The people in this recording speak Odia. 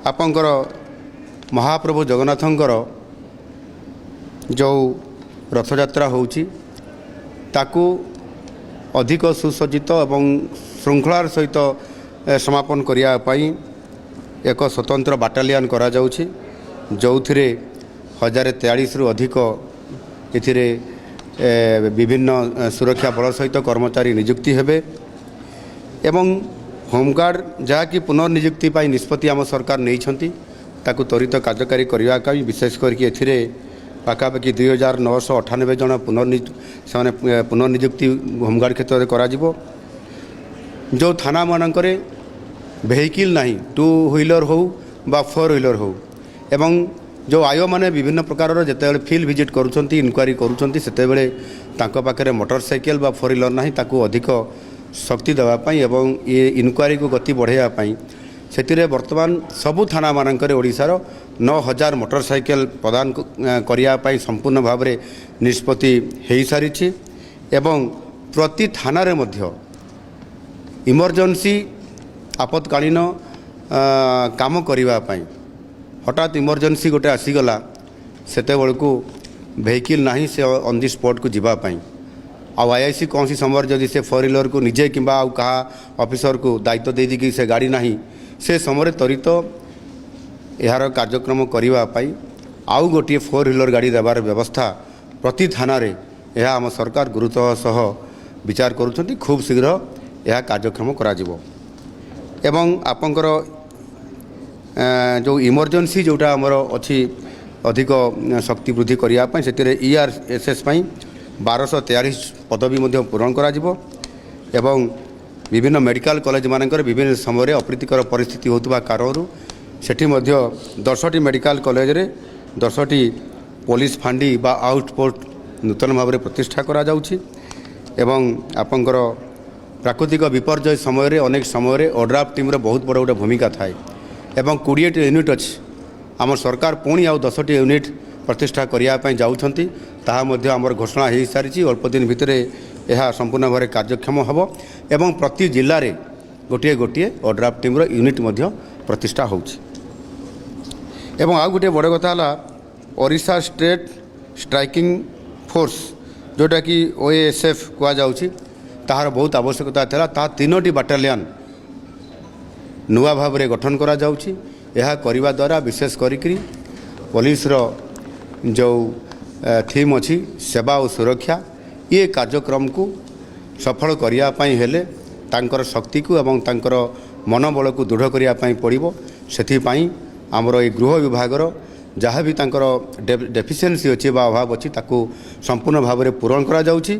ଆପଣଙ୍କର ମହାପ୍ରଭୁ ଜଗନ୍ନାଥଙ୍କର ଯେଉଁ ରଥଯାତ୍ରା ହେଉଛି, ତାକୁ ଅଧିକ ସୁସଜ୍ଜିତ ଏବଂ ଶୃଙ୍ଖଳାର ସହିତ ସମାପନ କରିବା ପାଇଁ ଏକ ସ୍ୱତନ୍ତ୍ର ବାଟାଲିୟନ କରାଯାଉଛି, ଯେଉଁଥିରେ 1043ରୁ ଅଧିକ ଏଥିରେ ବିଭିନ୍ନ ସୁରକ୍ଷା ବଳ ସହିତ କର୍ମଚାରୀ ନିଯୁକ୍ତି ହେବେ ଏବଂ ହୋମଗାର୍ଡ଼, ଯାହାକି ପୁନର୍ନିଯୁକ୍ତି ପାଇଁ ନିଷ୍ପତ୍ତି ଆମ ସରକାର ନେଇଛନ୍ତି, ତାକୁ ତ୍ୱରିତ କାର୍ଯ୍ୟକାରୀ କରିବା ପାଇଁ ବିଶେଷ କରିକି ଏଥିରେ ପାଖାପାଖି 2998 ଜଣ ସେମାନେ ପୁନର୍ନିଯୁକ୍ତି ହୋମଗାର୍ଡ଼ କ୍ଷେତ୍ରରେ କରାଯିବ। ଯେଉଁ ଥାନାମାନଙ୍କରେ ଭେହିକିଲ୍ ନାହିଁ, ଟୁ ହ୍ୱିଲର୍ ହେଉ ବା ଫୋର୍ ହ୍ୱିଲର୍ ହେଉ, ଏବଂ ଯେଉଁ ଆଇଓମାନେ ବିଭିନ୍ନ ପ୍ରକାରର ଯେତେବେଳେ ଫିଲ୍ଡ ଭିଜିଟ୍ କରୁଛନ୍ତି, ଇନକ୍ୱାରି କରୁଛନ୍ତି, ସେତେବେଳେ ତାଙ୍କ ପାଖରେ ମୋଟର ସାଇକେଲ ବା ଫୋର୍ ହ୍ୱିଲର୍ ନାହିଁ, ତାକୁ ଅଧିକ ଶକ୍ତି ଦେବା ପାଇଁ ଏବଂ ଏ ଇନକ୍ୱାରିକୁ ଗତି ବଢ଼ାଇବା ପାଇଁ ସେଥିରେ ବର୍ତ୍ତମାନ ସବୁ ଥାନାମାନଙ୍କରେ ଓଡ଼ିଶାର 9000 ମୋଟର ସାଇକେଲ ପ୍ରଦାନ କରିବା ପାଇଁ ସମ୍ପୂର୍ଣ୍ଣ ଭାବରେ ନିଷ୍ପତ୍ତି ହୋଇସାରିଛି। ଏବଂ ପ୍ରତି ଥାନାରେ ମଧ୍ୟ ଇମର୍ଜେନ୍ସି, ଆପତକାଳୀନ କାମ କରିବା ପାଇଁ, ହଠାତ୍ ଇମର୍ଜେନ୍ସି ଗୋଟେ ଆସିଗଲା, ସେତେବେଳକୁ ଭେହିକିଲ୍ ନାହିଁ ସେ ଅନ୍ the ସ୍ପଟ୍କୁ ଯିବା ପାଇଁ, ଆଉ ଆଇଆଇସି କୌଣସି ସମୟରେ ଯଦି ସେ ଫୋର୍ ହ୍ୱିଲର୍କୁ ନିଜେ କିମ୍ବା ଆଉ କାହା ଅଫିସରକୁ ଦାୟିତ୍ୱ ଦେଇଦେଇକି ସେ ଗାଡ଼ି ନାହିଁ, ସେ ସମୟରେ ତ୍ୱରିତ ଏହାର କାର୍ଯ୍ୟକ୍ରମ କରିବା ପାଇଁ ଆଉ ଗୋଟିଏ ଫୋର୍ ହ୍ୱିଲର୍ ଗାଡ଼ି ଦେବାର ବ୍ୟବସ୍ଥା ପ୍ରତି ଥାନାରେ, ଏହା ଆମ ସରକାର ଗୁରୁତ୍ୱ ସହ ବିଚାର କରୁଛନ୍ତି। ଖୁବ୍ ଶୀଘ୍ର ଏହା କାର୍ଯ୍ୟକ୍ଷମ କରାଯିବ। ଏବଂ ଆପଣଙ୍କର ଯେଉଁ ଇମର୍ଜେନ୍ସି ଯେଉଁଟା ଆମର ଅଛି, ଅଧିକ ଶକ୍ତି ବୃଦ୍ଧି କରିବା ପାଇଁ ସେଥିରେ ଇଆର୍ଏସ୍ଏସ୍ ପାଇଁ 1243 ପଦବୀ ମଧ୍ୟ ପୂରଣ କରାଯିବ। ଏବଂ ବିଭିନ୍ନ ମେଡ଼ିକାଲ କଲେଜମାନଙ୍କରେ ବିଭିନ୍ନ ସମୟରେ ଅପ୍ରୀତିକର ପରିସ୍ଥିତି ହେଉଥିବା କାରଣରୁ ସେଠି ମଧ୍ୟ 10ଟି ମେଡ଼ିକାଲ କଲେଜରେ 10ଟି ପୋଲିସ ଫାଣ୍ଡି ବା ଆଉଟପୋଷ୍ଟ ନୂତନ ଭାବରେ ପ୍ରତିଷ୍ଠା କରାଯାଉଛି। ଏବଂ ଆପଣଙ୍କର ପ୍ରାକୃତିକ ବିପର୍ଯ୍ୟୟ ସମୟରେ ଅନେକ ସମୟରେ ଓଡ୍ରାଫ୍ ଟିମ୍ର ବହୁତ ବଡ଼ ଗୋଟେ ଭୂମିକା ଥାଏ ଏବଂ 20ଟି ୟୁନିଟ୍ ଅଛି। ଆମ ସରକାର ପୁଣି ଆଉ 10ଟି ୟୁନିଟ୍ ପ୍ରତିଷ୍ଠା କରିବା ପାଇଁ ଯାଉଛନ୍ତି। ତାହା ମଧ୍ୟ ଆମର ଘୋଷଣା ହୋଇସାରିଛି। ଅଳ୍ପ ଦିନ ଭିତରେ ଏହା ସମ୍ପୂର୍ଣ୍ଣ ଭାବରେ କାର୍ଯ୍ୟକ୍ଷମ ହେବ ଏବଂ ପ୍ରତି ଜିଲ୍ଲାରେ ଗୋଟିଏ ଗୋଟିଏ ଓଡ୍ରାଫ୍ ଟିମ୍ର ୟୁନିଟ୍ ମଧ୍ୟ ପ୍ରତିଷ୍ଠା ହେଉଛି। ଏବଂ ଆଉ ଗୋଟିଏ ବଡ଼ କଥା ହେଲା, ଓଡ଼ିଶା ଷ୍ଟେଟ୍ ଷ୍ଟ୍ରାଇକିଂ ଫୋର୍ସ, ଯେଉଁଟାକି ଓଏଏସ୍ଏଫ୍ କୁହାଯାଉଛି, ତାହାର ବହୁତ ଆବଶ୍ୟକତା ଥିଲା। ତାହା ତିନୋଟି ବାଟାଲିୟନ୍ ନୂଆ ଭାବରେ ଗଠନ କରାଯାଉଛି। ଏହା କରିବା ଦ୍ୱାରା ବିଶେଷ କରିକିରି ପୋଲିସର ଯେଉଁ ଥିମ୍ ଅଛି, ସେବା ଓ ସୁରକ୍ଷା, ଇଏ କାର୍ଯ୍ୟକ୍ରମକୁ ସଫଳ କରିବା ପାଇଁ ହେଲେ ତାଙ୍କର ଶକ୍ତିକୁ ଏବଂ ତାଙ୍କର ମନୋବଳକୁ ଦୃଢ଼ କରିବା ପାଇଁ ପଡ଼ିବ। ସେଥିପାଇଁ ଆମର ଏଇ ଗୃହ ବିଭାଗର ଯାହା ବି ତାଙ୍କର ଡେଫିସିଏନ୍ସି ଅଛି ବା ଅଭାବ ଅଛି, ତାକୁ ସମ୍ପୂର୍ଣ୍ଣ ଭାବରେ ପୂରଣ କରାଯାଉଛି।